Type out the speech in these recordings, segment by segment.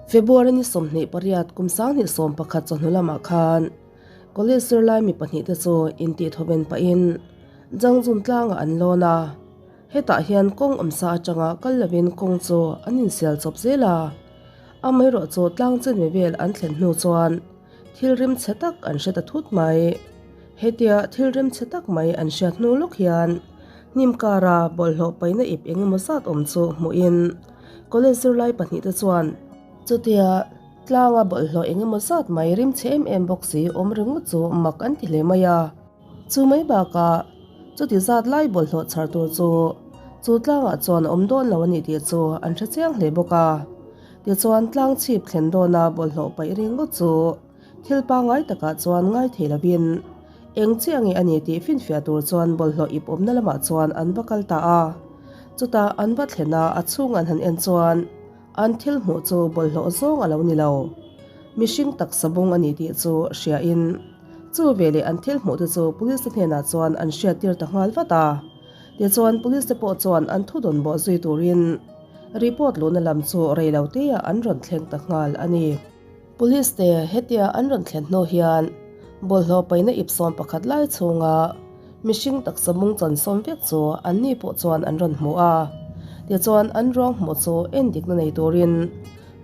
February ni 28 kum 2011 chawhnu lamah khan College zirlai mi pahnihte chu intihthawven pahin Jangjun tlangah an lawn a. Hetah hian kawng awmsa atanga kal lovin kawng chu an insial chawp zel a. Amaherawhchu tlang chenmi vel an thlen hnu chuan thil rim chhe tak an hre ta thut mai. Hetia thil rim chhe tak mai an hriat hnu lawk hian hnim kara bawlhhlawh paihna ip eng emaw zat awm chu hmuhin college zirlai pahnihte chuan chutia tlanga bawlhhlawh eng emaw zat mai rim chhe em em bawk si awm ringawt chu mak an ti hle mai a. Chu mai bakah chuti zat lai bawlhhlawh chhar tur chu chu tlangah chuan a awm dawn lo a nih tih chu an hre chiang hle bawk a. Tichuan tlang chhip thlen dawna bawlhhlawh paih ringawt chu thil pangngai takah chuan ngai thei lovin eng chiah nge a ni tih finfiah tur chuan bawlhhlawh ip awmna lamah chuan an va kal ta a. Chutah an va thlen a, a chhung an han en chuan an thil hmuh chu bawlhhlawh zawng a lo ni lo. Mihring taksa bung a ni tih chu hriain chu veleh an thil hmuh te chu police te hnenah chuan an hriattir ta nghal vat a. Tichuan police te pawh chuan an thudawn bawh zui turin report luhna lam chu rei lo teah an rawn thleng ta nghal a ni. Police te hetia an rawn thlen hnu hian bawlhhlawh paihna ip 11 lai chhunga mihring taksa mung chan sawm vek chu an ni pawh chuan an rawn hmu a. Tichuan an ruang hmuh chu endikna nei turin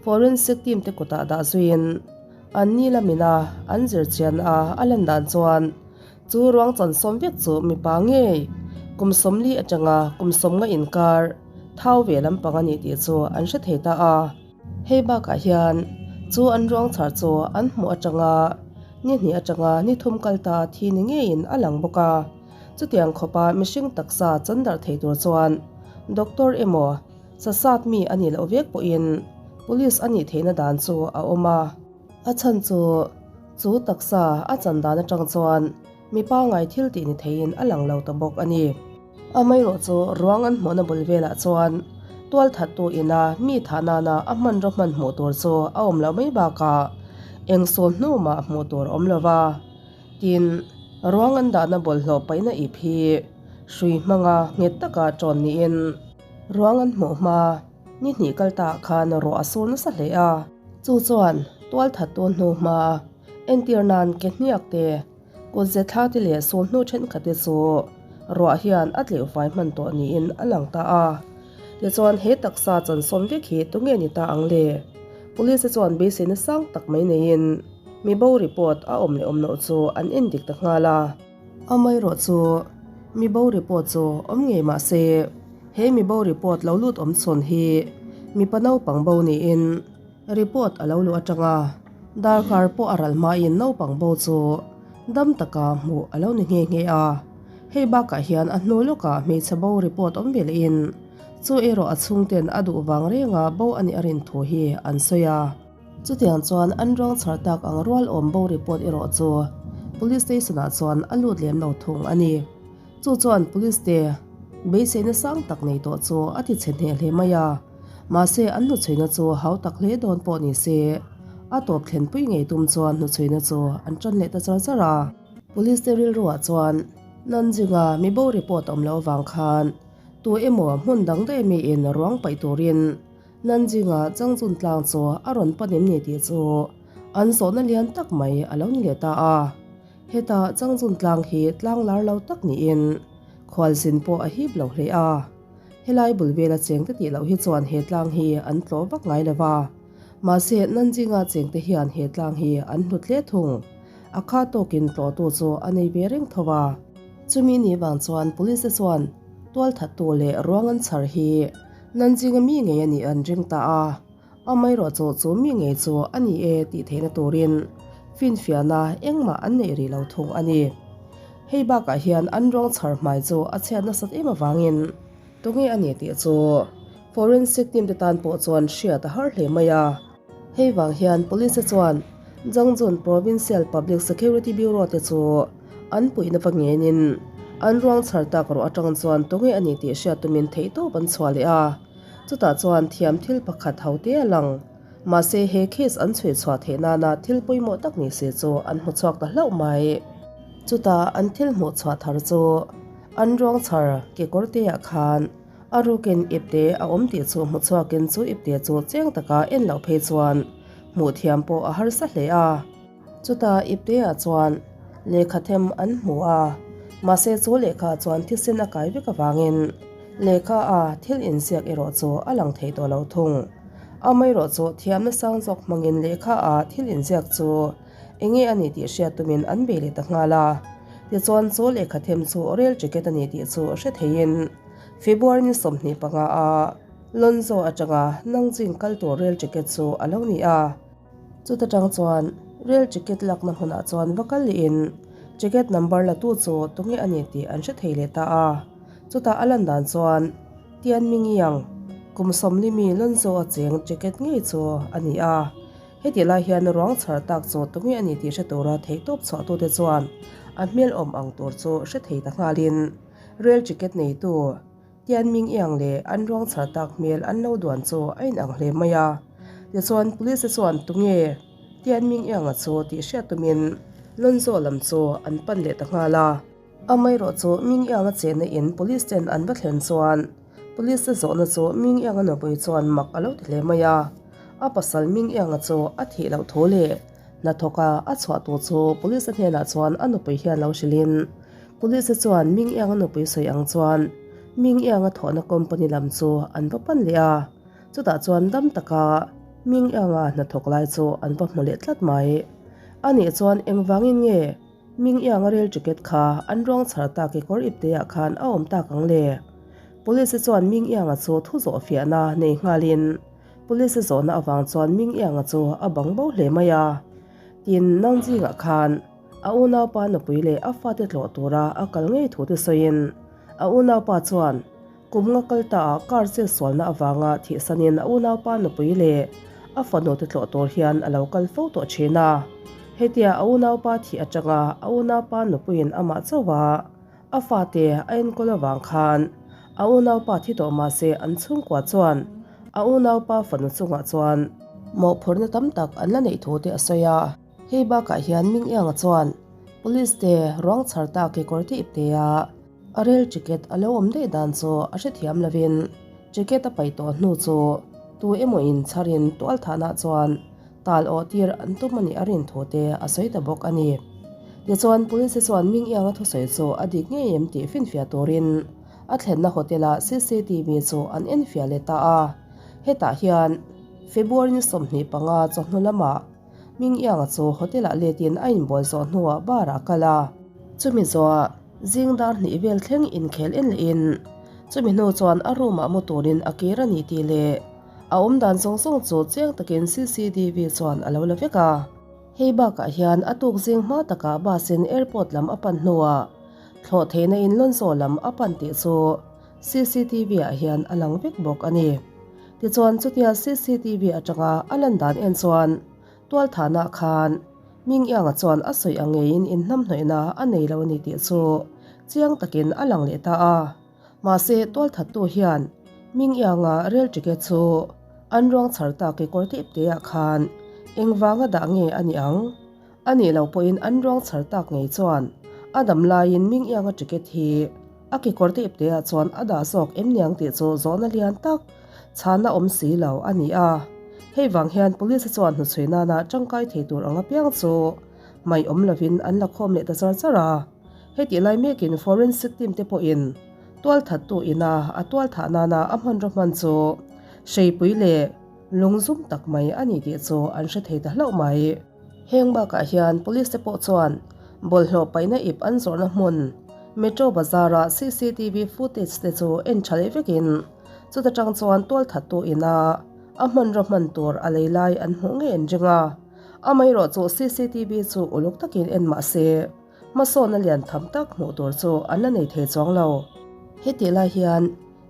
forensic team te kutah dah zuiin an ni lamina an zir chian a a lan dan chuan chu ruang chan sawm vek chu mipa ngei kum 40 atanga kum 50 inkar thau ve lampang a ni tih chu an hre thei ta a. Hei bakah hian chu an ruang chhar chu an hmuh atanga ni hnih atanga ni thum kal ta thi ni ngeiin a lang bawk a. Chutiang khawpa mihring taksa chan darh thei tur chuan doctor emaw sasat mi a nih loh vek pawhin police a nih theihna dan chu a awm a. A chhan chu chu taksa a chan dan atang chuan mi pangngai thil tih ni theiin a lang lo ta bawk a ni. Amaherawh chu ruang an hmuhna bul velah chuan tual thattu ina mi thah nana a hmanraw hman hmuh tur chu a awm loh mai bakah eng sawn hnu mah hmuh tur a awm lo va. Tin, ruang an dahna bawlhhlawh paihna ip hi hrui hmanga nghet taka ṭawn niin ruang an hmuh hma ni hnih kal taah khan ruah a sur nasa hle a. Chu chuan tual thattu hnu hma entir nan ke hniak te, Kut ze thla te leh sul hnu thenkhat te chu ruah hian a tleuh fai hman tawh niin a lang ta a. Tichuan he taksa chansawm vek hi tunge ni ta ang le? Police te chuan beiseina sang tak mai neiin mi bo report a awm leh awm loh chu an en dik ta nghal a. Amaherawh chu mi bo report chu awm ngei mah se he mi bo report lo lut awm chhawn hi mipa naupang bo niin Report a lo luh atanga darkar pawh a ral hmain naupang bo chu dam taka hmuh a lo ni nghe nghe a. Hei bakah hian a hnu lawkah hmeichhe bo report awm ve lehin chu erawh a chhungten a duh vang renga bo a nih a rin thu hi an sawi a. Chutiang chuan an ruang chhar tak ang rual awm bo report erawh chu Police Station ah chuan a lut lem lo thung a ni. Chu chuan Police te beiseina sang tak nei tawh chu a ti chhe hneh hle mai a. Mahse an hnuchhuina chu hau tak hle dawn pawh ni se, a tawp thlenpui ngei tum chuan hnuchhuina chu an tan leh ta char char a. Police te rilruah chuan Nanjinga mi bo report awm loh avang khan tu emaw hmun dang daih miin ruang paih turin Nanjinga Changjun tlang chu a rawn pan em ni tih chu an zawhna lian tak mai a lo ni leh ta a. Heta Changjun tlang hi tlang lar lo tak niin khualzin pawh a hip lo hle a. Helai bul vela chengte tih loh hi chuan he tlang hi an tlawh vak ngai lo va. Mahse, Nanjinga chengte hian he tlang hi an hlut hle thung. A kha tawkin tlawhtu chu a nei ve reng tho va. Chumi ni vang chuan police te chuan tualthattu leh ruang an chhar hi Nanjinga mi ngei a nih an ring ta a. Amaherawhchu chu mi ngei chu a ni e tih theihna turin finfiahna engmah an neih rih lo thung a ni. Hei bakah hian an ruang chhar hmai chu a chhiat nasat em avangin tunge a ni tih chu forensic team te tan pawh chuan hriat a har hle mai a. Hei vang hian police te chuan Jangjun Provincial Public Security Bureau te chu an puihna va ngenin an ruang chhar tak rawh atang chuan tunge a ni tih hriat tumin theihtawp an chhuah leh a. Chutah chuan thiam thil pakhat ho te a lang. Mahse he case an chhui chhuah theih nana thil pawimawh tak ni se chu an hmu chhuak ta hlauh mai. Chutah an thil hmuh chhuah thar chu an ruang chhar kekawr te ah khan A rukin ipte a awm tih chu hmu chhuakin chu ipte chu chiang taka en loh phei chuan hmuh thiam pawh a harsa hle a. Chutah ipteah chuan lehkha them an hmu a, mahse chu lehkha chuan thisen a kai vek avangin lehkha a thil inziak erawh chu a lang thei tawh lo thung. Amaherawh chu thiamna sang zawk hmangin lehkha a thil inziak chu Enge a nih tih hriat tumin an bei leh ta nghal a. Tichuan chu lehkha them chu rail ticket a ni tih chu hre theiin February ni 25 a Lonzo atanga Nangjing kal tur rail ticket chu a lo ni a. Chuta tang chuan rail ticket lakna hmunah chuan va kal lehin ticket number la tu chu tunge a ni tih an hre thei leh ta a. Chutah a lan dan chuan Tian Mingyang kum 40 mi Lonzo a cheng ticket ngei chu a ni a. Heti lai hian ruang chhar tak chu tunge a ni tih hre tura theihtawp chhuahtute chuan a hmel awm ang tur chu hre thei ta nghalin rail ticket neitu Tian Ming Iang leh an ruang chhar tak hmel an lo duan chu a inang hle mai a. Tichuan police te chuan tunge Tian Ming Ianga chu tih hriat tumin Lonzo lam chu an pan leh ta nghal a. Amaherawh chu Ming Ianga chenna in police ten an va thlen chuan Police te zawhna chu Ming Ianga nupui chuan mak a lo ti hle mai a. A pasal Ming Ianga chu a thih loh thu leh hnathawka a chhuah tur chu Police te hnenah chuan a nupui hian lo hrilhin Police te chuan Ming Ianga nupui sawi ang chuan Ming Ianga thawhna company lam chu an va pan leh a. Chutah chuan dam taka Ming Ianga hnathawk lai chu an va hmu leh tlat mai. Anih chuan engvangin nge Ming Ianga rail ticket kha an ruang chhar ta kekawr ipteah khan a awm tak ang le? Police chuan Ming Ianga chu thu zawh fiahna nei nghalin Police zawhna avang chuan Ming Ianga chu a bang bo hle mai a. Tin, Nangjingah khan a unaupa nupui leh a fate tlawh tura a kal ngei thu te sawiin a unaupa chuan Kum nga kal ta ah car chet sualna avanga thihsanin a unaupa nupui leh a fanu te tlawh tur hian a lo kal fo tawh thin a. Hetia a unaupa thih atanga a unaupa nupuiin amah chauha a fate a enkawl avang khan a unaupa thi tawh mahse an chhungkua chuan a unaupa fanu chungah chuan mawhphurhna tam tak an la neih thu te a sawi a. Hei bakah hian Ming Ianga chuan Police te ruang chhar ta kekawr te iptea A rail ticket a lo awm daih dan chu a hrethiam lovin ticket a paih tawh hnu chu tu emaw in chharin tual thahna chuan tal awh tir an tum a nih a rin thu te a sawi ta bawk a ni. Tichuan Police chuan Ming Ianga thusawi chu a dik ngei em tih finfiah turin a thlenna hotel ah CCTV chu an enfiah leh ta a. Hetah hian February ni 25 chawhnu lamah Ming Ianga chu hotel ah letin a inbual zawh hnuah bar ah a kal a. Chumi zawhah zing dar hnih vel thleng inkhel en lehin chumi hnu chuan a room ah mu turin a kir a ni tih leh a awm dan zawng zawng chu chiang takin CCTV chuan a lo la vek a. Hei bakah hian a tuk zing hma takah bus in airport lam a pan hnuah thlawh theihna in Lonzaw lam a pan tih chu CCTV ah hian a lang vek bawk a ni. Tichuan chutia CCTV atanga a lan dan en chuan Tualthahna khan Ming Ianga chuan a sawi ang ngeiin inhnamhnawihna a nei lo a ni tih chu chiang takin a lang leh ta a. Mahse tualthattu hian Ming Ianga rel ticket chu an ruang chhar ta kekawr tep teah khan engvanga dah nge a ni ang? A nih loh pawhin an ruang chhar tak ngei chuan a dam laiin Ming Ianga ticket hi a kekawr tep teah chuan a dah zawk em niang tih chu zawhna lian tak chhana awm si lo a ni a. Hei vang hian Police chuan hnuchhui nana tangkai thei tur ang apiang chu mai awm lovin an la khawm leh ta char char a. Hetih lai mekin Forensic team te pawhin tualthattu ina a tualthah nana a hmanraw hman chu hreipui leh lungzum tak mai a ni tih chu an hre thei ta hlauh mai. Heng bakah hian Police te pawh chuan bawlhhlawh paihna ip an zawrhna hmun Metro Bazar-a CCTV footage te chu en tha leh vekin chuta tang chuan tualthattu ina a hmanraw hman tur a lei lai an hmuh ngei an ring a. Amaherawh chu CCTV chu uluk takin en mah se hmasawnna lian tham tak hmuh tur chu an la nei thei chuang lo. Hetih lai hian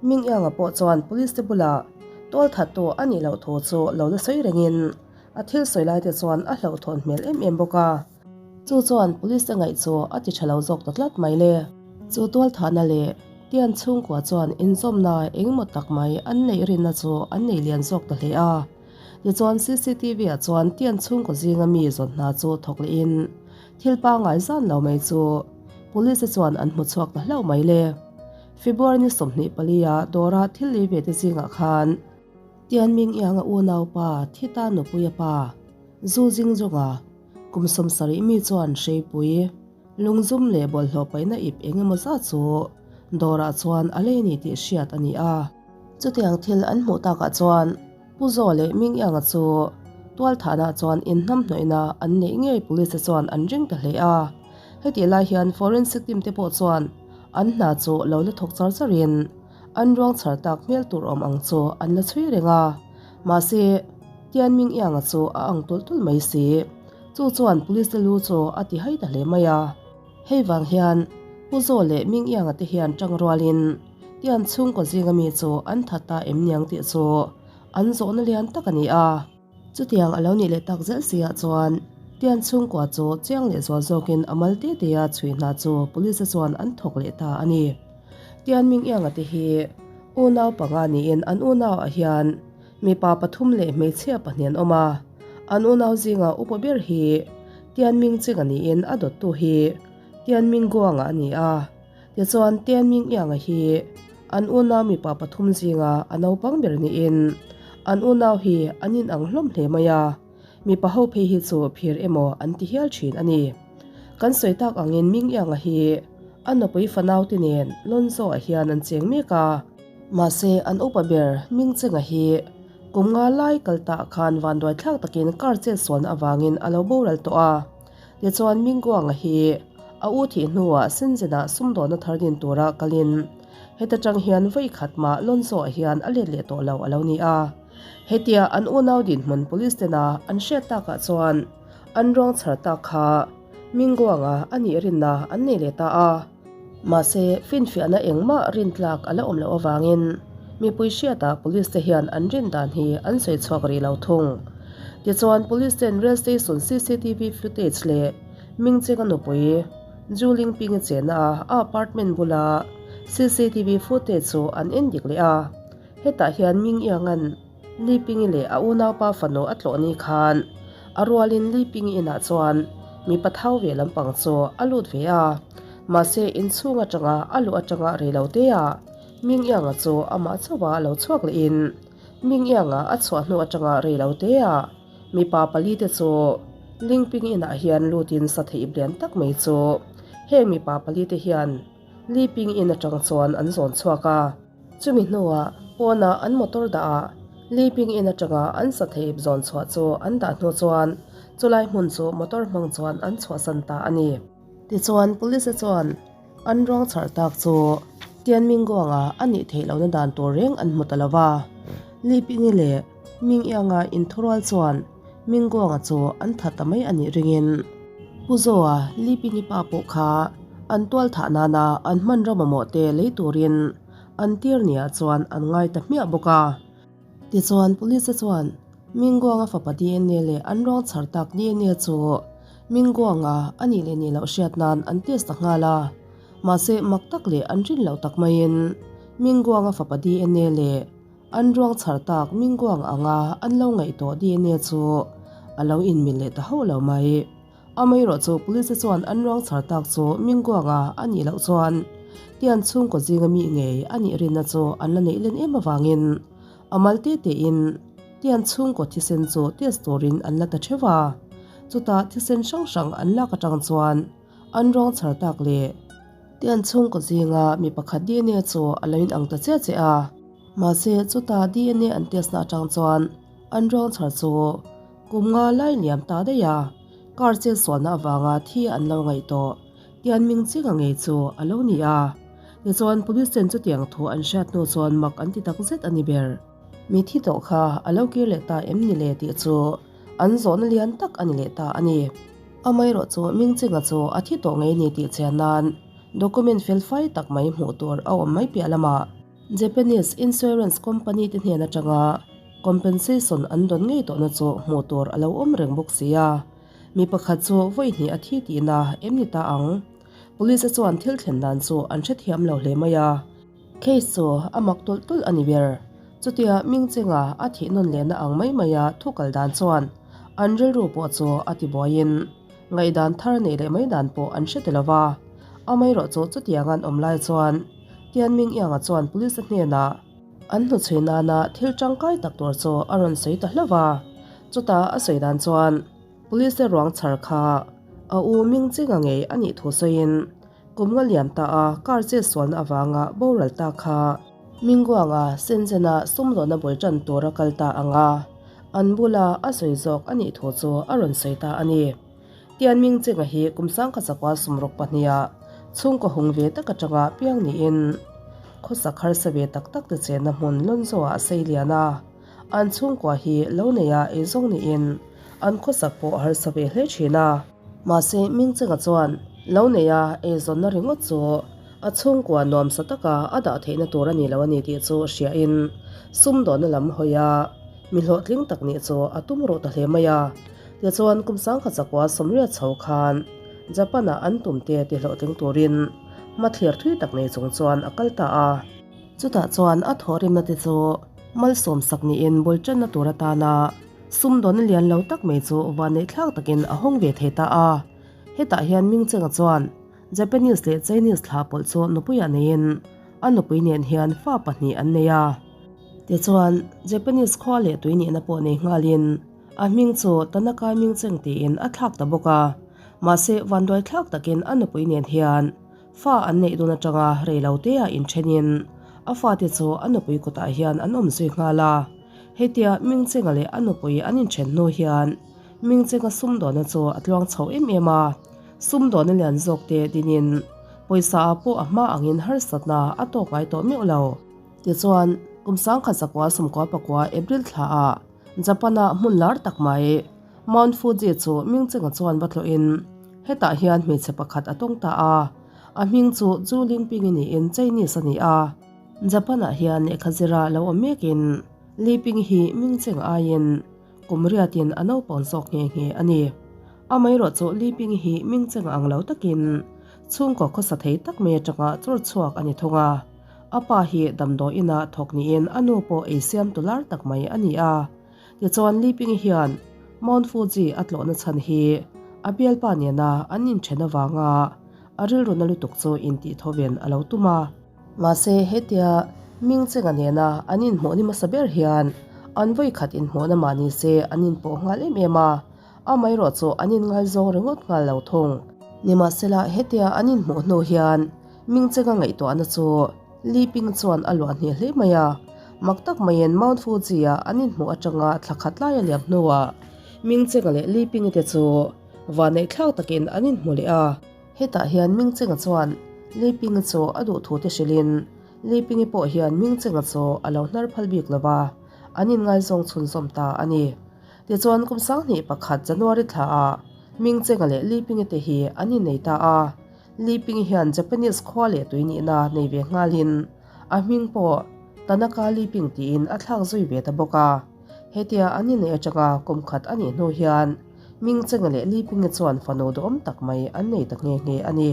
Ming Ianga pawh chuan Police te bulah tualthattu a nih loh thu chu lo la sawi rengin A thil sawi lai te chuan a hlauhthawn hmel em em bawk a. Chu chuan police te ngaih chu a ti tha lo zawk ta tlat mai le. Chu tualthahna leh Tian chhungkua chuan inzawmna engemaw tak mai an neih rinna chu an nei lian zawk ta hle a. Tichuan CCTV ah chuan Tian chhungkaw zinga mi zawn hna chu thawk lehin thil pangngai zan lo mai chu police te chuan an hmu chhuak ta hlauh mai le. February ni 24 a dawra thil lei ve te zingah khan Tian Ming Ianga unaupa Thita nupuia pa Zu Jing Zhonga kum 70 mi chuan hreipui lungzum leh bawlhhlawh paihna ip eng emaw zat chu dawrah chuan a lei ni tih hriat a ni a. Chutiang thil an hmuh takah chuan Pu Zaw leh Ming Ianga chu tualthahna chuan inhnamhnawihna an neih ngei police te chuan an ring ta hle a. Hetih lai hian forensic team te pawh chuan an hna chu lo la thawk char charin an ruang chhar tak hmel tur awm ang chu an la chhui reng a. Mahse, Tian Ming Ianga chu a ang tulh tulh mai si. Chu chuan police te lu chu a ti hai ta hle mai a. Hei vang hian Pu Zaw leh Ming Ianga te hian tang rualin Tian chhungkaw zinga mi chu an that ta em niang tih chu an zawhna lian tak a ni a. Chutiang a lo nih leh tak zel si ah chuan Tian chhungkua chu chiang leh zual zawkin a mal te te a chhui hna chu police chuan an thawk leh ta a ni. Tian Ming Ianga te hi unau panga niin an unau ah hian mipa pathum leh hmeichhia pahnih an awm a. An unau zinga upa ber hi Tian Ming Chinga niin a dawttu hi Tian Ming Guanga a ni a. Tichuan Tian Ming Ianga hi an unau mipa pathum zinga a naupang ber niin an unau hi an inang hlawm hle mai a, mipa ho phei hi chu phir emaw an ti hial thin a ni. Kan sawi tak angin Ming Ianga hi a nupui fanau te nen Lonzo ah hian an cheng mek a, mahse an upa ber Ming Chenga hi kum nga lai kal tah khan vanduai thlak takin car chetsualna avangin a lo boral tawh a. Tichuan Mingguanga hi a u thih hnuah Shenzhen-ah sumdawnna thar din tura kalin heta tang hian vawi khat mah Lonzo-ah hian a let leh tawh lo a lo ni a. Hetia an unau dinhmun police tena an hriat takah chuan an ruang chhar tak kha Mingguanga a nih rinna an nei leh ta a. Mahse, finfiahna engmah rintlak a la awm loh avangin mipui hriatah police te hian an rin dan hi an sawi chhuak rih lo thung. Tichuan, police ten rail station cctv footage leh Mingchenga nupui Zhu Lingping-i chenna a apartment bula cctv footage chu an en dik leh a. Hetah hian Ming Ianga'n Li Ping-i leh a unaupa fanu a tlawh ni khan a rualin Li Ping-i inah chuan mipa thau ve lampang chu a lut ve a. Mahse, inchhung atanga a luh atanga rei lo te ah Ming Ianga chu amah chauha a lo chhuak lehin Ming Ianga a chhuah hnu atanga rei lo te ah mipa pali te chu Ling Ping-i inah hian lutin sa theih blian tak mai chu heng mipa pali te hian Li Ping-i in atang chuan an zawn chhuak a. Chumi hnuah pawnah an motor dah a, Li Ping in atanga an satheip zawn chhuah chu an dah hnu chuan chulai hmun chu motor hmang chuan an chhuahsan ta a ni. Tichuan police chuan an ruang chhar tak chu Tianming Guang-a a nih theih lohna dan tur reng an hmu ta lo va. Li Ping-i leh Ming Ianga inthurual chuan Ming Guang-a chu an that ta mai a nih ringin Pu Zoa, Li Ping-i pa pawh kha an tual thah nana an hmanraw mamawh te lei turin an tir niah chuan an ngai ta hmiah bawk a. Tichuan police chuan Ming Guang-a fapa dna leh an ruang chhar tak dna chu Ming Guang-a a nih leh nih loh hriat nan an test ta nghal a. Mahse mak tak leh an rin loh tak maiin Ming Guang-a fapa dna leh An ruang chhar tak Mingguang anga an lo ngaihtuah dna chu a lo inmil leh ta hauh lo mai. Amaherawh chu police chuan an ruang chhar tak chu Mingguanga a nih loh chuan Tian chhungkaw zinga mi ngei a nih rinna chu an la neih len em avangin a mal te tein Tian chhungkaw thisen chu test turin an la ta theuh a. Chutah thisen hrang hrang an lak atang chuan An ruang chhar tak leh Tian chhungkaw zinga mi pakhat dna chu a lo inang ta chiah chiah a. Mahse, chuta dna an test na atang chuan an ruang chhar chu kum nga lai liam ta daih a, car chet sualna avanga thi an lo ngaih tawh Tian Ming Chinga ngei chu a lo ni a. Tichuan, police ten chutiang thu an hriat hnu chuan mak an ti takzet a ni ber. Mi thi tawh kha a lo kir leh ta em ni le tih chu An zawhna lian tak a ni leh ta a ni. Amaherawh chu Mingchinga chu a thi tawh ngei ni tih chian nan document fel fai tak mai hmuh tur a awm mai piah lamah Japanese insurance company te hnen atanga compensation an dawn ngei tawhna chu hmuh tur a lo awm reng bawk si a. Mi pakhat chu vawi hnih a thi tihna em ni ta ang? Police chuan thil thlen dan chu an hrethiam lo hle mai a. Case chu a mak tulh tulh a ni ber. Chutia Mingchenga a thih nawn lehna ang mai maia thu kal dan chuan an rilru pawh chu a ti buaiin ngaihdan thar neih leh mai dan pawh an hre ti lo va. Amaherawh chu chutiang an awm lai chuan Tianming Ianga chuan police te hnenah an hnuchhui nana thil tangkai tak tur chu a rawn sawi ta hlauh a. Chutah a sawi dan chuan police te ruang chhar kha a u Ming Chinga ngei a nih thu sawiin kum nga liam ta a car chet sualna avanga boral ta kha Mingguanga Shenzhen-a sumdawnna bul tan tura kal ta ang a, an bula a sawi zawk a nih thu chu a rawn sawi ta a ni. Tianming Chenga hi kum sangkhat zakua sumrawk pahniha chhungkaw hung ve tak atanga piang niin khawsak harsa ve tak tak te chenna hmun Lonzoah a sei lian a. An chhungkua hi lo neia eizawng niin an khawsak pawh harsa ve hle thin a. Mahse Mingchenga chuan lo neia eizawnna ringawt chu a chhungkua nuamsa taka a dah theihna tur a ni lo a ni tih chu hriain sumdawnna lam hawia mi hlawhtling tak nih chu a tum ruh ta hle mai a. Tichuan kum sangkhat zakua sawmriat chho khan Japan-ah an tumte ti hlawhtling turin hmathlir thui tak nei chung chuan a kal ta a. Chutah chuan a thawhrimna te chu malsawmsak niin bul tanna tur atana sumdawnna lian lo tak mai chu vanneihthlak takin a hawng ve thei ta a. Hetah hian Mingchenga chuan Japanese leh Chinese thlah pawlh chu nupuiah neiin a nupui nen hian fa pahnih an nei a. Tichuan Japanese khua leh tui nihna pawh nei nghalin A hming chu Tanaka Mingcheng tiin a thlak ta bawk a. Mahse, vanduai thlak takin a nupui nen hian fa an neih dun atanga rei lo teah inthenin a fate chu a nupui kutah hian an awm zui nghal a. Hetia Mingchenga leh a nupui an inthen hnu hian Mingchenga sumdawna chu a tluang chho em em a. Sumdawna lian zawk te dinin pawisa ah pawh a hma angin harsatna a tawk ngai tawh meuh lo. Tichuan, kum sangkhat zakua sawmkua pakua April thla ah Japan-a hmun lar tak mai, Mount Fuji chu Mingchenga chuan va tlawhin hetah hian hmeichhe pakhat a tawng ta a. A hming chu Zhu Lingping-i niin Chinese a ni a. Japan-ah hian lehkha zira lo awm mekin Li Ping hi Mingcheng aiin kum riatin a naupang zawk nghe nghe a ni. Amaherawh chu Li Ping hi Mingcheng ang lo takin chhungkaw khawsa thei tak mai atanga chawr chhuak a ni thung a. A pa hi damdawi inah thawk niin a nu pawh ei siam tu lar tak mai a ni a. Tichuan Li Ping hian Mount Fuji a tlawhna chhan hi a bialpa nena an inthen avanga a rilru na lutuk chu intihthawven a lo tum a. Mahse hetia Mingchenga nena an inhmuh ni hmasa ber hian an vawikhat inhmuhna mah ni se an inpawh nghal em em a, amaherawh chu an inngaizawng ringawt nghal lo thung. Nimahsela hetia an inhmuh hnu hian Mingchenga ngaihtuahna chu Li Ping chuan a luah hnih hle mai a. Mak tak maiin Mount Fuji-a an inhmuh atanga thla khat lai a liam hnuah Mingchenga leh Li Ping-i te chu vanneihthlak takin an inhmu leh a. Hetah hian Mingchenga chuan Li Ping-i chu a duh thu te hrilhin Li Ping-i pawh hian Mingchenga chu a lo hnar phal bik lo va, an inngaizawng chhunzawm ta a ni. Tichuan kum sanghnih pakhat January thlaah Mingchenga leh Li Ping-i te hi an innei ta a. Li Ping hian Japanese khua leh tui nihna nei ve nghalin a hming pawh Tanaka Li Ping tiin a thlak zui ve ta bawk a. Hetia an inneih atanga kum khat a nih hnu hian Ming Chenga leh Li Pingi chuan fanu duhawm tak mai an nei ta nghe nghe a ni.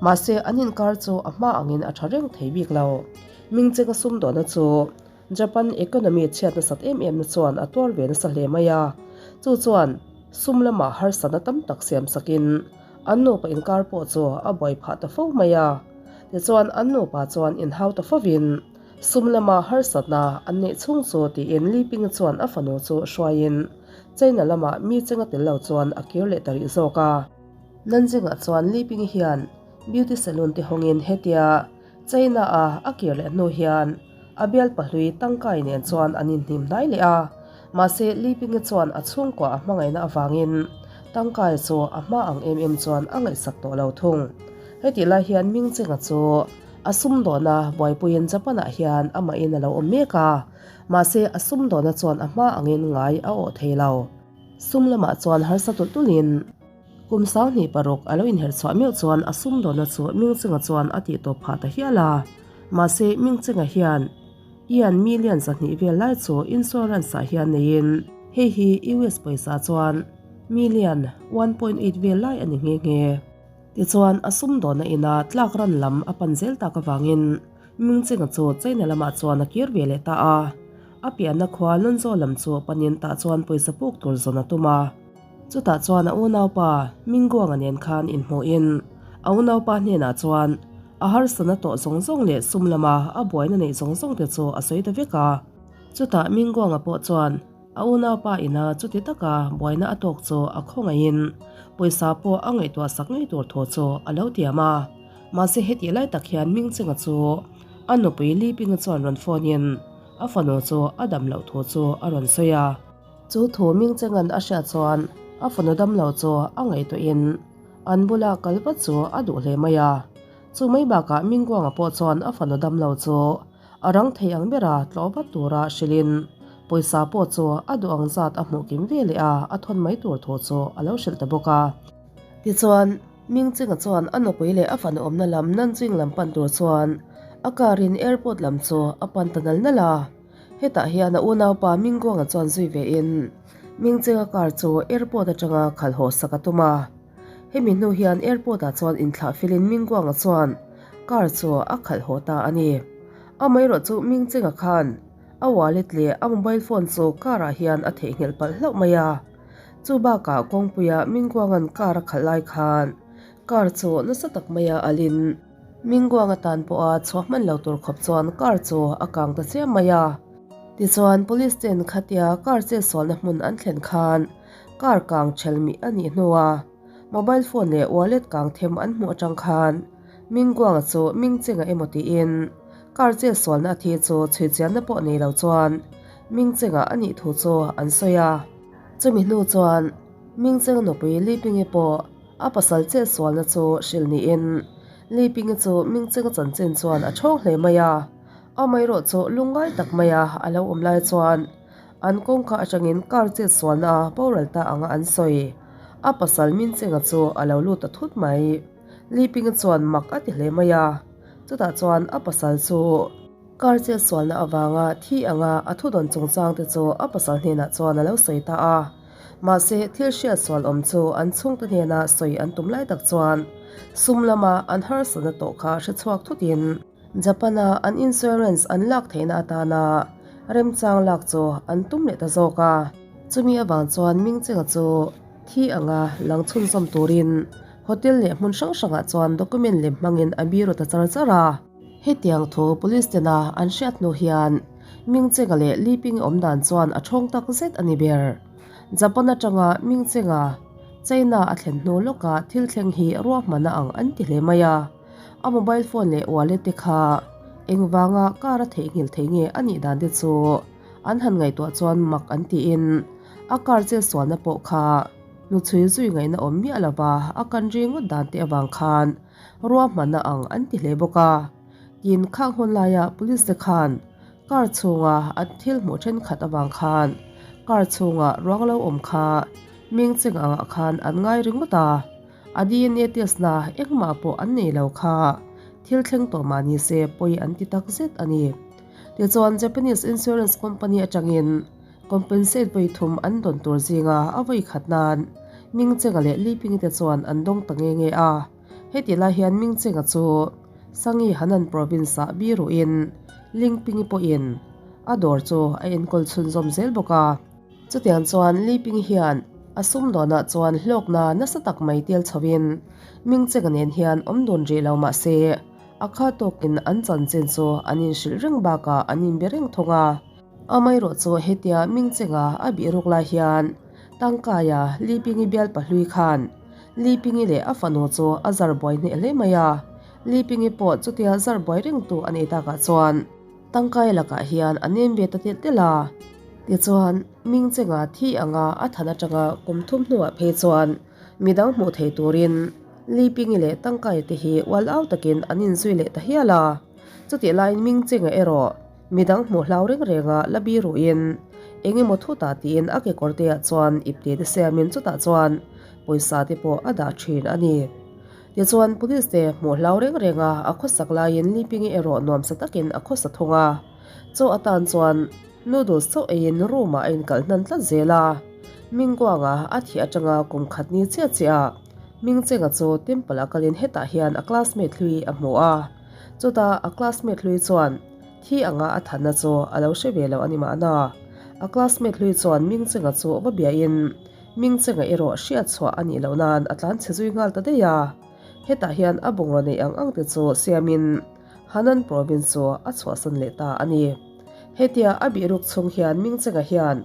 Mahse an inkar chu a hma angin a tha reng thei bik lo. Ming Chenga sumdawhna chu Japan economy chhiat nasat em em na chuan a tuar ve nasa hle mai a, chu chuan sum lamah harsatna tam tak siam sakin an nupa inkar pawh chu a buai phah ta fo mai a. Tichuan an nupa chuan inhau ta fovin sum lama harsatna an neih chhung chu tiin Li Ping chuan a fanu chu hruaiin China lamah mi chenga tel lo chuan a kir leh ta rih zawk a. Nanjing-ah chuan Li Ping hian beauty salon te hawngin hetia China-a a kir leh hnu hian a bial pahlui tangkai nen chuan an inhnim hnai leh a, mahse Li Ping-i chuan a chhungkua a hmangaihna avangin tangkai chu a hma ang em em chuan a ngaihsak tawh lo thung. Hetih lai hian Ming Cheng-a chu a sumdawna buaipuiin Japan-ah hian amahin a lo awm mek a, mahse a sumdawna chuan a hma angin ngai a awh thei lo. Sum lamah chuan harsa tulh tulhin. Kum sanghnih paruk a lo inherh chhuah meuh chuan a sumdawnna chu Mingchenga chuan a tih tawp phah ta hial a. Mahse, Mingchenga hian Ian million 200 vel lai chu insurance ah hian neiin hei hi US pawisa chuan million 1.8 vel lai a ni nghe nghe. Tichuan, a sumdawnna ina tlak ran lam a pan zel tak avangin Mingchenga chu China lamah chuan a kir ve leh ta a. A pianna khua Lonzo lam chu panin tah chuan pawisa puk tur zawn a tum a. Chutah chuan a unaupa Minguanga nen khan inhmuhin a unaupa hnenah chuan A harsatna tawh zawng zawng leh sum lama a buaina neih zawng zawng te chu a sawi ta vek a. Chutah Minguanga pawh chuan a unaupa ina chuti taka buaina a tawk chu a khawngaihin pawisa pawh a ngaihtuah sak ngei tur thu chu a lo tiam a. Mahse hetih lai tak hian Mingchenga chu a nupui Li Pinga chuan rawn phone in a fanu chu a dam loh thu chu a rawn sawi a. Chu thu Mingchenga'n a hriat chuan a fanu dam lo chu a ngaihtuahin an bula kal vat chu a duh hle mai a. Chu mai bakah Mingguanga pawh chuan a fanu dam lo chu a rang thei ang bera tlawh vat tura hrilhin pawisa pawh chu a duh ang zat a hmuh kim ve leh a, a thawn mai tur thu chu a lo hrilh ta bawk a. Tichuan, Mingchinga chuan a nupui leh a fanu awmna lam Nanjing lam pan tur chuan a car in airport lam chu a pan ta nal nal a. Hetah hian a unaupa Mingguanga chuan zui ve in Mingchinga car chu airport atanga khalh haw sak a tum a. Hemi hnu hian airport ah chuan inthlah filin Mingguanga chuan car chu a khalh haw ta a ni. Amaherawh chu Mingchinga khan a wallet leh a mobile phone chu car ah hian a theihnghilh palh hlauh mai a. Chu bakah kawngpuia Mingguanga'n car a khalh lai khan car chu nasa tak maia alin Mingguanga tan pawha chhuah hman lo tur khawp chuan car chu a kang ta chiam mai a. Tichuan police ten khatia car chetsualna hmun an thlen khan car kang ṭhel mih a nih hnua mobile phone leh wallet kang them an hmuh aṭang khan Mingguanga chu Mingchenga emaw tiin car chetsualna a thi chu chhuichianna pawh nei lo chuan Mingchenga a nih thu chu an sawi a. Chumi hnu chuan Mingcheng nupui Li Pingi pawh a pasal chetsualna chu hrilh niin Li Pingi chu Mingcheng chanchin chuan a ṭhawng hle mai a. Amaherawh chu lungngai tak maia a lo awm lai chuan an kawngka atangin car chetsualna a boral ta anga an sawi. A pasal Mingchenga chu a lo lut ta thut mai. Li Pingi chuan mak a ti hle mai a, chutah chuan a pasal chu. Car chetsualna avanga thi anga a thudawn chungchang te chu a pasal hnenah chuan a lo sawi ta a. Mahse, thil hriatsual awm chu an chhungte hnena sawi an tum lai tak chuan sum lama an harsatna tawh kha hre chhuak thutin Japan-a an insurance an lak theihna atana remchang lak chu an tum leh ta zawk a. Chumi avang chuan Mingchenga chu thi anga lang chhunzawm turin hotel leh hmun hrang hrangah chuan document lem hmangin a biru ta char char a. Hetiang thu police tena an hriat hnu hian Mingchenga leh Li Ping awm dan chuan a thawng tak zet a ni ber. Japan atanga Mingchenga China a thlen hnu lawkah thil thleng hi ruahmana ang an ti hle mai a. A mobile phone leh wallet te kha engvanga car a theihnghilh thei nge a nih dan te chu an han ngaihtuah chuan mak an tiin a car chetsualna pawh kha hnuchhui zui ngaihna awm miah lova a kan ringawt dan te avang khan ruahmanna ang an ti hle bawk a. Tin, khang hun laia police te khan car chhunga an thil hmuh thenkhat avang khan car chhunga ruang lo awm kha ming cheng angah khan an ngai ringawt a, a DNA test na engmah pawh an nei lo kha thil thleng tawh mah ni se pawi an ti tak zet a ni. Tichuan Japanese insurance company atangin compensate vawi thum an dawn tur zinga a vawi khat nan Mingchenga leh Liping te chuan an dawng ta nge nge a. Heti lai hian Mingchenga chu Sangi Hanan province ah biruhin Lingpingi pawhin a dawr chu a enkawl chhunzawm zel bawk a. Chutiang chuan Liping hian a sumdawnah chuan hlawkna nasa tak mai tel chhoin Mingchenga nen hian awm dun rih lo mah se a kha tawkin an chanchin chu an inhrilh reng bakah an inbe reng thung a. Amaherawh chu hetia Mingchenga a bih ruk lai hian Tangkaia Lipingi bial pahlui khan Lipingi leh a fanu chu a zar buai hneh hle mai a, Lipingi pawh chutia zar buai rengtu a nei takah chuan Tangkaia lakah hian a nem ve ta telh telh a. Tichuan, Mingchenga thi anga a than atanga kum thum hnuah phei chuan midang hmuh thei turin Lipingi leh Tangkaia te hi ual au takin an inzui leh ta hial a. Chutih laiin Mingchenga erawh Midang hmuh hlau reng renga la bi ruhin eng emaw thutah tiin a kekawr te ah chuan ipte te siamin chutah chuan pawisa te pawh a dah thin a ni. Tichuan police te hmuh hlau reng renga a khawsak laiin Lipingi erawh nuamsa takin a khawsa thung a, chaw atan chuan noodles chauh eiin room ah a inkalh hnan tlat zel a. Mingguanga a thih atanga kum khat ni chiah chiah ah Mingchenga chu temple ah kalin hetah hian a classmate hlui a hmu a, chutah a classmate hlui chuan Thi anga a thanna chu a lo hre ve lo a ni mahna. A classmate hlui chuan Mingchenga chu va biahin Mingchenga erawh hriat chhuah a nih loh nan a tlan chhe zui nghal ta daih a. Hetah hian a bungraw neih ang ang te chu siamin Hanan province chu a chhuahsan leh ta a ni. Hetia a bihruk chhung hian Mingchenga hian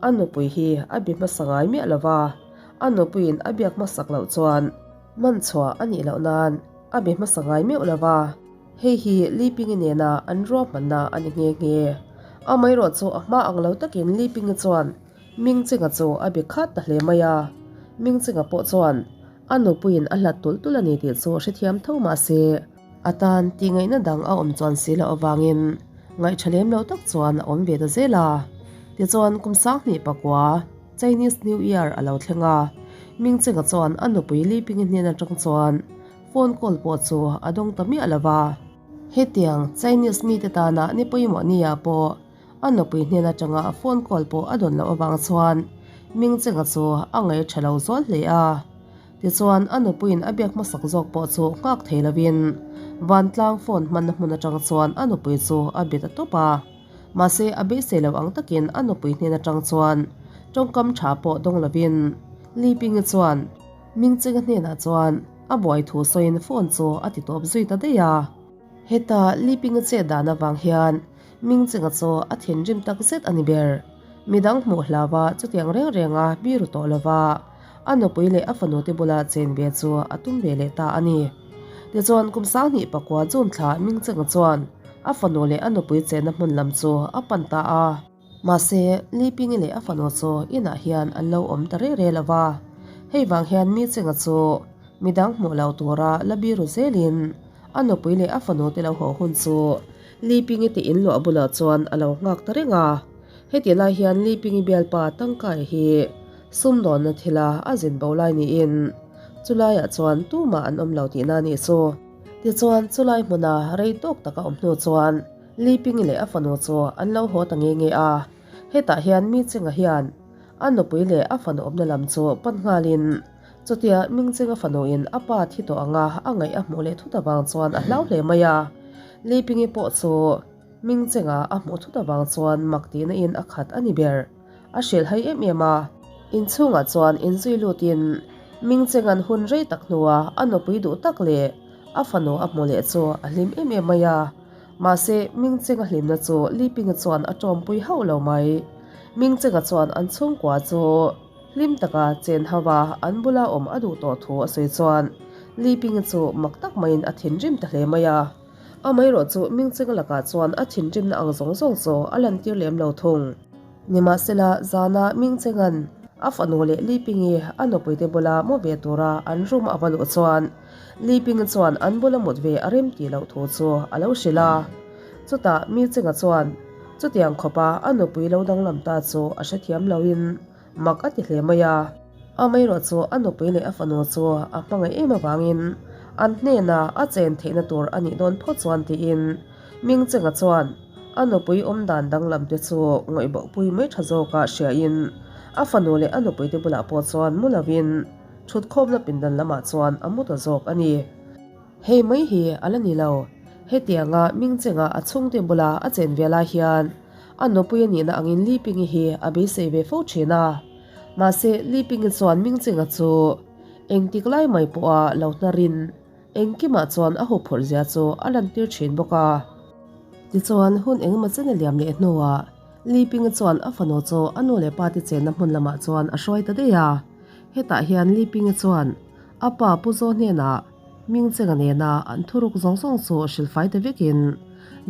a nupui hi a bi hmasa ngai miah lo va, a nupuiin a biak hmasak loh chuan man chhuah a nih loh nan a bi hmasa ngai meuh lo va. Hei hi Li Pingi nena an ruahmanna a ni nghe nghe. Amaherawh chu a hma ang lo takin Li Pingi chuan Mingchenga chu a bi khat ta hle mai a. Mingchenga pawh chuan a nupuiin a hlat tulh tulh a ni tih chu hrethiam tho mah se, a tan tih ngaihna dang a awm chuan si loh avangin ngaihṭha lem lo tak chuan a awm ve ta zel a. Tichuan kum 2009 Chinese New Year a lo thleng a, Mingchenga chuan a nupui Li Pingi hnen aṭang chuan Phone call pawh chu a dawng ta miah lo va. Hetiang Chinese mite tana ni pawimawh nia pawh a nupui hnen atanga phone call pawh a dawn loh avang chuan Mingchenga chu a ngaih tha lo zual hle a. Tichuan a nupuiin a biak hmasak zawk pawh chu nghak thei lovin vantlang phone hmanna hmun atang chuan a nupui chu a be ta tawp a. Mahse a beisei lo ang takin a nupui hnen atang chuan tawngkam tha pawh dawng lovin Li Pingi chuan Mingchenga hnenah chuan a buai thu sawiin phone chu a ti tawp zui ta daih a. Heta Lipinga chet dan avang hian Mingchenga chu a thinrim tak zet a ni ber. Midang hmuh hlau a chutiang reng reng a biru tawh lo va, a nupui leh a fanu te bula chen ve chu a tum ve leh ta a ni. Tichuan kum 2009 June thla Mingchenga chuan a fanu leh a nupui chenna hmun lam chu a pan ta a. Mahse, Li Pingi leh a fanu chu inah hian an lo awm ta reh reh lo va. Hei vang hian mi chenga chu midang hmuh lo tura la biru zelin a nupui leh a fanu te lo haw hun chu Li Pingi te in luah bulah chuan a lo nghak ta reng a. Heti lai hian Li Pingi bialpa tangkai hi sumdawnna thila a zin bo lai niin chulaiah chuan tumah an awm lo tihna a nih chu. Tichuan chulai hmuna rei tawk taka awm hnu chuan Li Pingi leh a fanu chu an lo haw ta nge nge a, hetah hian Mi Chenga hian a nupui leh a fanu awmna lam chu pan nghalin chutia Ming Chenga fanuin a pa thi tawh anga a ngaih a hmuh leh thut avang chuan a hlau hle mai a. Li Pingi pawh chu Ming Chenga a hmuh thut avang chuan mak tihna in a khat a ni ber. A hrilh hai em em a. Inchhungah chuan inzui lutin Ming Chenga'n hun rei tak hnua a nupui duh tak leh a fanu a hmu leh chu a hlim em em mai a. Mahse, Ming Chenga hlimna chu Li Pinga chuan a tawmpui hauh lo mai. Ming Chenga chuan an chhungkua chu hlim taka chen hauva an bula awm a duh tawh thu a sawi chuan Li Pinga chu mak tak maiin a thinrim ta hle mai a. Amaherawh chu Ming Chenga lakah chuan a thinrimna ang zawng zawng chu a lantir lem lo thung. Nimahsela, zana Ming Chenga'n a fanu leh Li Pingi a nupuite bula mu ve tura an room a va luh chuan Li Ping chuan an bula mut ve a rem tih loh thu chu a lo hrilh a. Chutah Mi Chenga chuan chutiang khawpa a nupui lo danglam ta chu a hrethiam loin mak a ti hle mai a. Amaherawh chu a nupui leh a fanu chu a hmangaih em avangin an hnena a chen theihna tur a nih dawn phawt chuan tiin Ming Chenga chuan a nupui awm dan danglam te chu ngawihbohpui mai tha zawka hriain a fanu leh a nupuite bulah pawh chuan mu lovin Thutkhawmna pindan lamah chuan a mu ta zawk a ni. Hei mai hi a la ni lo. Hetianga Mingchenga a chhungte bula a chen ve lai hian a nupui a nihna angin Li Pingi hi a beisei ve fo thin a. Mahse, Li Pingi chuan Mingchenga chu engtik lai mai pawha lo hnarin engkimah chuan a huphurh zia chu a lantir thin bawk a. Tichuan, hun engemaw chen a liam leh hnuah Li Pingi chuan a fanu chu a nu leh pa te chenna hmun lamah chuan a hruai ta daih a. Hetah hian Li Pingi chuan a pa Pu Zaw hnenah Ming Chenga nena an thuruk zawng zawng chu hrilhfai ta vekin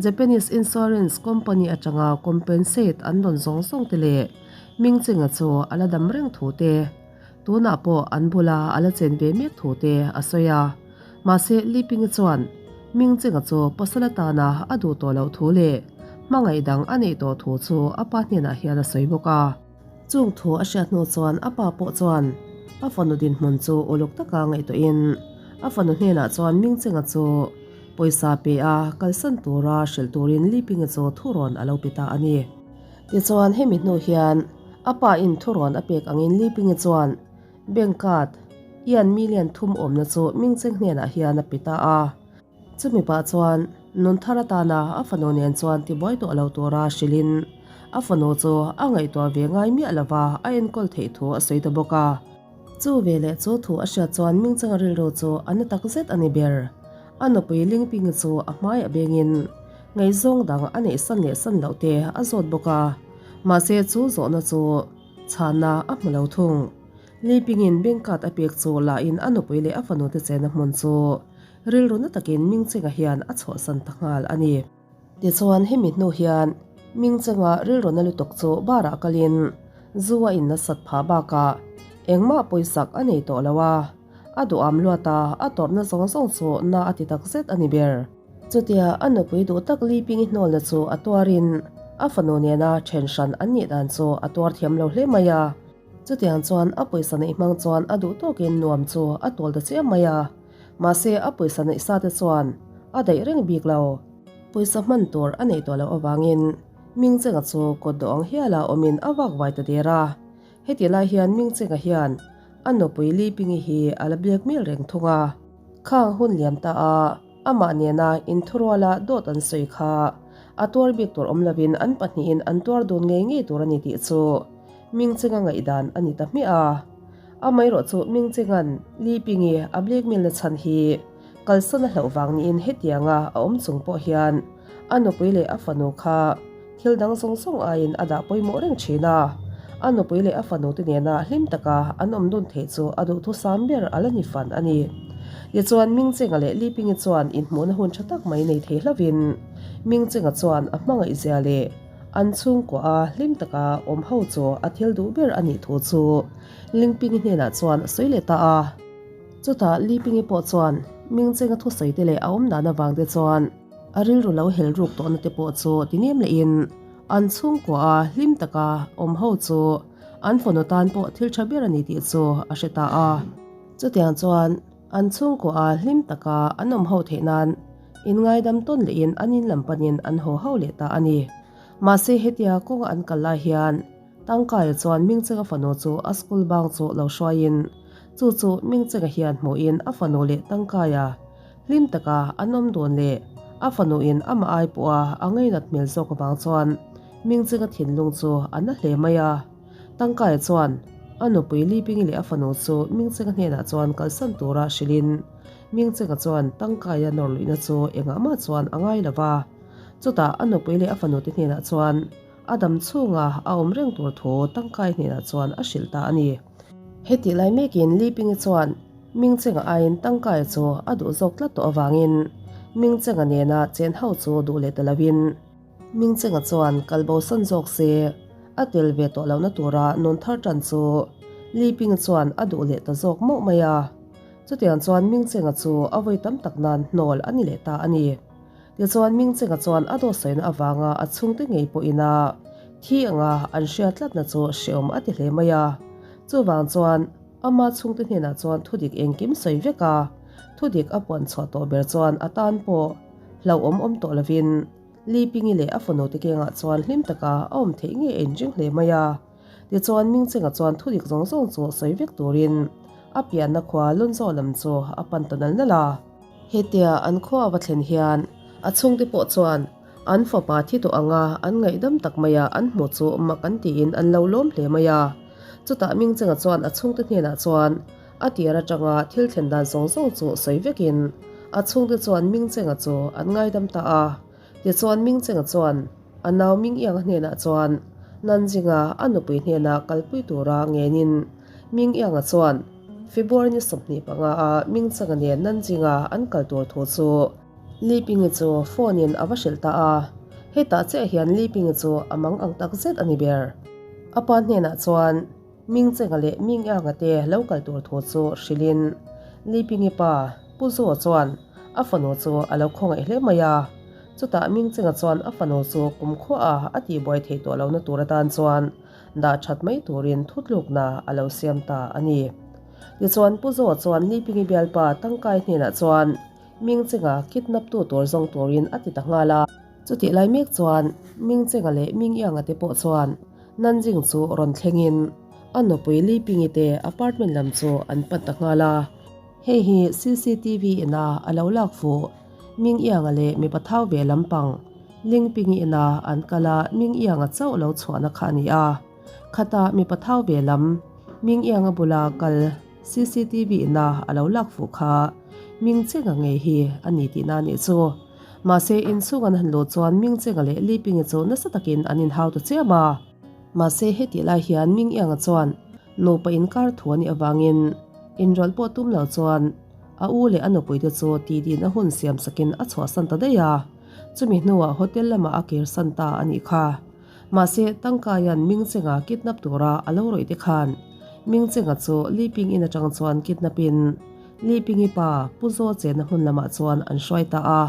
Japanese Insurance Company atanga compensate an dawn zawng zawng te leh Ming Chenga chu a la dam reng thu te, tunah pawh an bula a la chen ve mek thu te a sawi a. Mahse Li Pingi chuan Ming Chenga chu pasal atana a duh tawh loh thu leh hmangaih dang a neih tawh thu chu a pa hnenah hian a sawi bawk a. Chung thu a hriat hnu chuan a pa pawh chuan a fanu dinhmun chu uluk taka ngaihtuahin a fanu hnenah chuan Mingchenga chu pawisa pe a kalsan tura hrilh turin Li Pinga chu thurawn a lo pe ta a ni. Tichuan hemi hnu hian a pa in thurawn a pek angin Li Pinga chuan bank card Ian million thum awmna chu Mingcheng hnenah hian a pe ta a. Chumi pah chuan nun thar atana a fanu nen chuan tibuai tawh lo tura hrilhin a fanu chu a ngaihtuah ve ngai miah lova a enkawl theih thu a sawi ta bawk a. Chu veleh chu thu a hriat chuan Mingchanga rilru chu a na tak zet a ni ber. A nupui Lingpingi chu a hmai a bengin ngaihzawng dang a neih san leh san loh te a zawt bawk a, mahse chu zawhna chu chhanna a hmu lo thung. Lingpingin bank card a pek chu lahin a nupui leh a fanu te chenna hmun chu rilru na takin Mingchenga hian a chhuahsan ta nghal a ni. Tichuan hemi hnu hian Mingchenga rilru na lutuk chu bar-ah kalin zu a in nasat phah bakah engmah pawisak a nei tawh lo a. A duham luat a, a tawrhna zawng zawng chu na a ti tak zet a ni ber. Chutia a nupui duh tak Li Ping-i hnawlna chu a tuarin a fanu nena then hran an nih dan chu a tuar thiam lo hle mai a. Chutiang chuan a pawisa neih hmang chuan a duh tawkin nuam chu a tawl ta chiam mai a. Mahse a pawisa neih sa te chuan a daih reng bik lo. Pawisa hman tur a neih tawh loh avangin Mingchenga chu kawt dawh ang hiala awmin a vak vai ta der a. Heti lai hian Mingchenga hian A nupui Li Pingi hi a la blackmail reng thung a. Khang hun liam ta a, amah nena inthuruala dawt an sawi kha a tuar bik tur awm lovin an pahnihin an tuar dun ngei ngei tur a ni tih chu Mingchenga ngaihdan a ni ta hmiah a. Amaherawh chu Mingchenga'n Li Pingi a blackmail na chhan hi kalsan a hlauh vang niin hetianga a awm chung pawh hian a nupui leh a fanu kha Thil dang zawng zawng aiin a dah pawimawh reng thin a, a nupui leh a fanute nena hlim taka an awm dun theih chu a duhthusam ber a la ni fan a ni. Tichuan, Mingchenga leh Lipingi chuan inhmuhna hun tha tak mai nei thei hlauhin, Mingchenga chuan a hmangaihzia leh an chhungkua a hlim taka awm ho chu a thil duh ber a nih thu chu Lingpingi hnenah chuan a sawi leh ta a. Chutah Lipingi pawh chuan Mingchenga thusawite leh a awm dan avangte chuan, A rilru lo hel ruk tawhna te pawh chu ti nem lehin an chhungkua a hlim taka awm ho chu an fanu tan pawh thil tha ber a ni tih chu a hre ta a. Chutiang chuan an chhungkua a hlim taka an awm ho theih nan inngaidam tawn lehin an in lam panin an haw ho leh ta a ni. Mahse hetia kawnga an kal lai hian Tangkaia chuan Mingchenga fanu chu a school bang chu lo hruaiin chu chu Mingchenga hian hmuhin a fanu leh Tangkaia Hlim taka an awm dawn leh a fanuin amah ai pawha a ngainat hmel zawk avang chuan Mingchenga thinlung chu a na hle mai a. Tangkaia chuan a nupui Lipingi leh a fanu chu Mingchenga hnenah chuan kalsan tura hrilhin Mingchenga chuan Tangkaia nawr luihna chu engah mah chuan a ngai lo va. Chutah a nupui leh a fanute hnenah chuan a dam chhunga a awm reng tur thu Tangkai hnenah chuan a hrilh ta a ni. Hetih lai mekin Lipingi chuan Mingchenga aiin tangkai chu a duh zawk tlat tawh avangin Mingchenga nena chen ho chu duh leh ta loin Mingchenga chuan kal bosan zawk se a tel ve tawh lohna tura nun thar tan chu Lipingi chuan a duh leh ta zawk mauh mai a. Chutiang chuan Mingchenga chu a vawi tam tak nan hnawl a ni leh ta a ni. Tichuan Mingchenga chuan a dawhsawina avanga a chhungte ngei pawhin a thi anga an hriat tlatna chu hreawm a ti hle mai a. Chuvang chuan Ama chhungte hnenah chuan thudik engkim sawi vek a, thudik a puan chhuah tawh ber chuan a tan pawh hlauhawm awm tawh lovin Li Pingi leh a fanu te kengah chuan hlim taka a awm theih ngei a inring hle mai a. Tichuan Mingchenga chuan thudik zawng zawng chu sawi vek turin a pianna khua Lunzaw lam chu a pan ta nal nal a. Hetia an khua a va thlen hian a chhungte pawh chuan An fapa thi tawh anga an ngaihdam tak maia an hmuh chu mak an tiin an lo lawm hle mai a. Chutah Mingchenga chuan a chhungte hnenah chuan a tir atanga thil thlen dan zawng zawng chu sawi vekin a chhungte chuan Mingchenga chu an ngaidam ta a. Tichuan Mingchenga chuan a nau Mingianga hnenah chuan Nanjinga a nupui hnenah kalpui tura ngenin Mingianga chuan February ni 25 a Mingchenga nen Nanjinga an kal tur thu chu Li Pingi chu phone in a va hrilh ta a, hetah chiah hian Li Pingi chu a mang ang tak zet a ni ber. A pa hnenah chuan Ming Chenga leh Ming Yanga te lo kal tur thu chu hrilhin Li Pingi pa Pu Zuo chuan a fanu chu a lo khawngaih hle mai a. Chutah Ming Chenga chuan a fanu chu kumkhuaah a tihbuai theih tawh lohna tur atan chuan dah that mai turin thutlukna a lo siam ta a ni. Tichuan Pu Zuo chuan Li Pingi bialpa tangkai hnenah chuan Mingchenga kidnap tu tur zawng turin a ti ta nghal a. Chutih lai mek chuan Mingchenga leh Mingianga te pawh chuan Nanjing chu rawn thlengin a nupui Li Pingi te apartment lam chu an pan ta nghal a. Hei hi CCTV ina a lo lak fuh Mingianga leh mipa thau ve lampang Ling Pingi ina an kal a Mingianga chauh lo chhuahna kha a ni a. Khata mipa thau ve lam Mingianga bula kal. cctv ina a lo lak fuh kha Mingchenga ngei hi a ni tihna a nih chu. Mahse, inchhung an han luh chuan Mingchenga leh Lipingi chu nasa takin an inhau ta chiam a. Mahse, hetih lai hian Mingianga chuan nupa inkar thu a nih avangin inrawlh pawh tum lo chuan a u leh a nupuite chu titi na hun siam sakin a chhuahsan ta daih a. Chumi hnuah hotel lamah a kirsan ta a nih kha. Mahse, Tangkaia'n Mingchenga kidnap tura a lo rawih te khan Mingchenga chu Liping in atang chuan kidnap in Lipingi pa Pu Zaw chenna hmun lamah chuan an hruai ta a.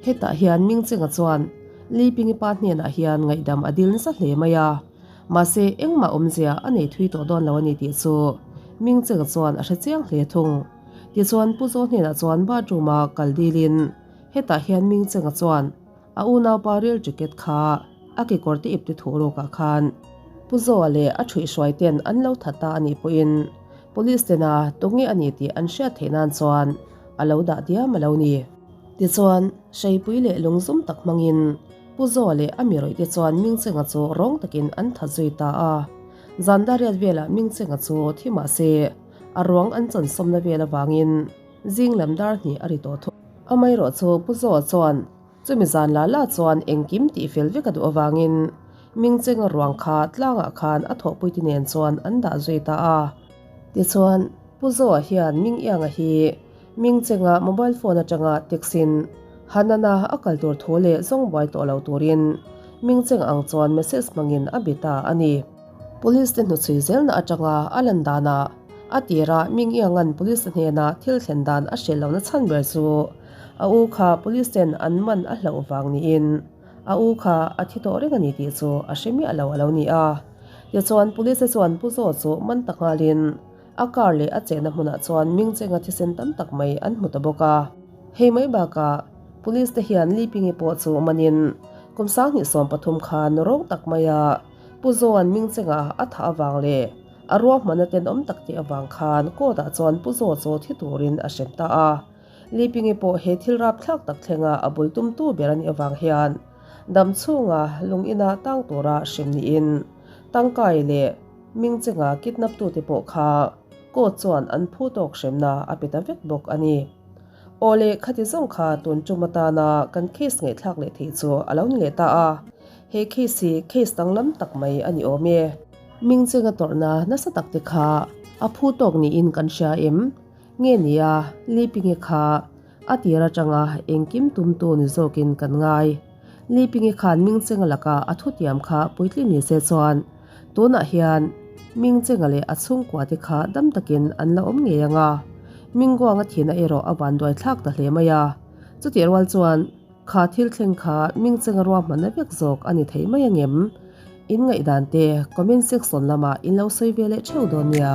Hetah hian Mingchenga chuan Lipingi pa hnenah hian ngaihdam a dil nasa hle mai a. Mahse, engmah awmzia a nei thui tawh dawn lo a ni tih chu Mingchenga chuan a hre chiang hle thung. Tichuan Pu Zaw hnenah chuan bathroom a kal dilin hetah hian Mingchenga chuan A unaupa rel ticket kha a kekawr te ipte thuh rawkah khan Pu Zoa leh a ṭhuihhruai ten an lo that ta a nih pawhin Police tena tunge a ni tih an hriat theih nan chuan a lo dah diam a lo ni. Tichuan, hreipui leh lungzum tak hmangin Pu Zoa leh a mi rawih te chuan Mingchenga chu rawng takin an that zui ta a. Zan dariat velah Mingchenga chu thi mah se a ruang an chansawmna vel avangin Zing lam dar hnih a ri tawh thung. Amaherawhchu Pu Zoa chuan chumi zan la la chuan engkim tih fel vek a duh avangin Mingchenga ruang kha tlangah khan a thawhpuite nen chuan an dah zui ta a. Tichuan, Pu Zoa hian Ming Ianga hi Mingchenga mobile phone atanga text in Hanana a kal tur thu leh zawng buai tawh lo turin Mingchenga ang chuan message hmangin a be ta a ni. Police te hnuchhui zelna atanga a lan danah A tirah Ming Ianga'n Police hnena thil thlen dan a hrilh lohna chhan ber chu a u kha Police ten an man a hlauh vang niin a u kha a thi tawh reng a ni tih chu a hre miah lo a lo ni a. Tichuan Police te chuan Pu Zaw chu man ta nghalin a car leh a chenna hmunah chuan Ming Chenga thisen tam tak mai an hmu ta bawk a. Hei mai bakah Police te hian Li Pingi pawh chu manin kum 2013 khan rawng tak maia Pu Zaw-a'n Ming Chenga a thah avang leh A ruahmanna tenawm tak tih avang khan court ah chuan Pu Zaw chu thi turin a hrem ta a. Lipingi pawh he thil rapthlak tak thlenga a bul tumtu ber a nih avang hian dam chhunga lung ina tang tura hrem niin Tangkai leh Mingchenga kidnap tute pawh kha court chuan an phu tawk hremna a pe ta vek bawk a ni. Aw le, khati zawng kha tun tum atana kan case ngaihthlak leh theih chu a lo ni leh ta a. He case hi case danglam tak mai a ni awm e. Mingchenga tawrhna nasa tak te kha a phu tawk niin kan hria em? Nge nia, Lipinge kha a tir atanga engkim tumtu ni zawkin kan ngai. Lipinge khan Mingchenga laka a thutiam kha puitling ni se chuan tunah hian Mingchenga leh a chhungkua te kha dam takin an la awm ngei ang a. Mingguanga thihna erawh a vanduai thlak ta hle mai a. Chutih rual chuan Kha thil thleng kha Mingchenga ruahmanna vek zawk a ni thei mai angem? In ngaihdan te comment section lamah in lo sawi ve leh theuh dawn nia.